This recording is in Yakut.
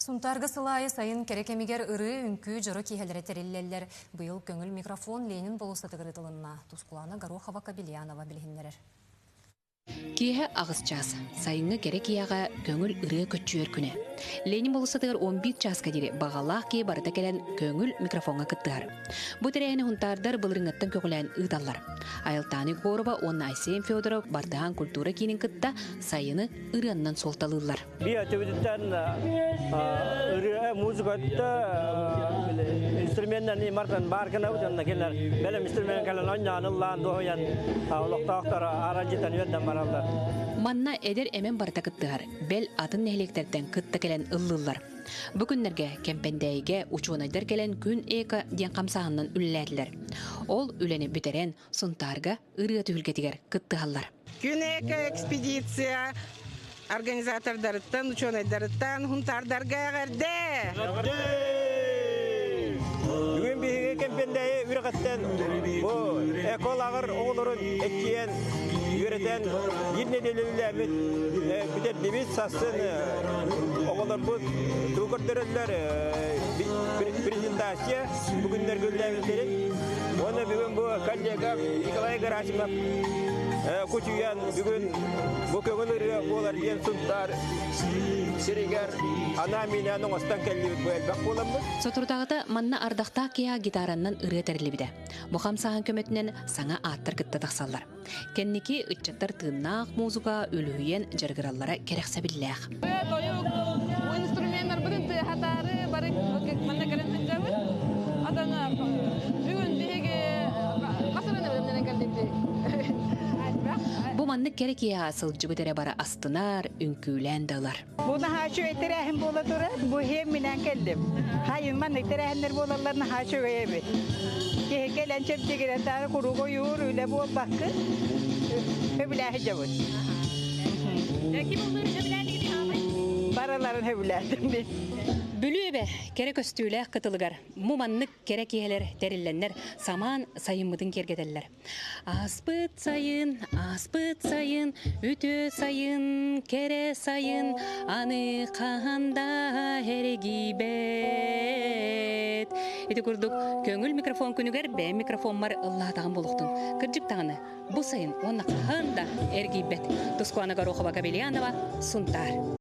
Сунтаарга сыл аайы сайын кэрэ кэмигэр ырыы, үҥкүү дьоро киэһэлэрэ тэриллэллэр. Быйыл көҥүл микрофон Ленин болуоссатыгар ыытылынна. Тускулаана Горохова-Кобельянова билиһиннэрэр. Киэһэ аҕыс чаас. Сайыҥҥы кэрэ киэһэҕэ көҥүл ырыа көччүйэр күнэ. Ленин болуоссатыгар 11 чааска диэри баҕалаах киһи барыта кэлэн көҥүл микрофоҥҥа кыттыһар. Бу тэрээһини хунтаардар былырыыҥҥыттан көҕүлээн ыыталлар. Айылтаан Егорова уонна Айсен Федоров Бартыһаан культура киинин кытта сайыны ырыаннан суолталыыллар. Биир өттүбүтүттэн ырыа, музыка өттө инструменнан мартан баар гынабыт онно кинилэр бэлэм инструмент кэлэн онньоон ыллаан дуоһуйан олохтоохтор аранжитан үөрдэн бараллар. Манна эдэр эмэн барыта кыттыһар, бэл атын нэһилиэктэртэн кытта кэлэн ыллыыллар. Бу күннэргэ Кэмпэндээйигэ учуонайдар кэлэн Күн эко диэн хамсааһынынан үлэлээтилэр. Ол үлэни бүтэрэн Сунтаарга ырыа түһүлгэтигэр кыттыһаллар. Күн эко-экспедиция организатордарыттан, учуонайдарыттан хунтаардарга эҕэрдэ! Бүгүн биһиги Кэмпэндээйи үрэҕиттэн бу эко-лааҕыр оҕолорун эккиэн үөрэтэн биир нэдиэлэ үлэлээбит бүтэрдибит. Сарсын оҕолорбут тугу көрдөрөллөр презентация бүгүннэргэ үлэлээбиттэрин. Уонна бүгүн бу коллега Николай Герасимов кучуйан бүгүн бу көҥүл ырыа буолар диэн Сунтаар сиригэр анаан-минээн оҥостон кэллибит бу элбэх буоламмыт. Соторутааҕыта манна ардахтаах киһи гитараннан ырыа тэриллибитэ. Бу хамсааһын көмөтүнэн саҥа ааттар кытта тахсаллар. Кэнники ыччаттар тыыннаах музыка үлүһүйэн дьарыгыраллара кэрэхсэбиллээх. Тойук инструменнарбытын тыаһатаары бары манна кэлэн сылдьабыт. Атан бүгүн биһиги хас эрэ бэлэмнэнэн кэллибит. Бу маннык кэрэ киэһэ сылдьыбыт эрэ бары астынар, үҥкүүлээн да ылар. Бу наһаа үчүгэй тэрээһин буола турар. Бу иһиэм минээн кэллим. Хайын маннык тэрээһиннэр буолаллар наһаа үчүгэй эбит. Киһи кэлэн чэбдигирэн даҕаны куруук ойуур үлэ буолбаккын. Сөбүлээһи дьабыт. Ким ыллыыр сөбүлээтигит Барыларын сөбүлээтим мин. Бүлүү эбэ кэрэ көстүүлээх кытылыгар бу маннык кэрэ киэһэлэр тэриллэннэр самаан сайыммытын киэргэтэллэр. Ааспыт сайын, ааспыт сайын, үтүө сайын, кэрэ сайын, аны хаһан да эргийбэт. Ити курдук көҥүл микрофон күнүгэр бэйэм микрофоммар ыллаатаҕым буолуохтун. Кырдьык даҕаны, бу сайын уонна хаһан да эргийбэт. Тускуана Горохова-Кабельянова, Сунтаар.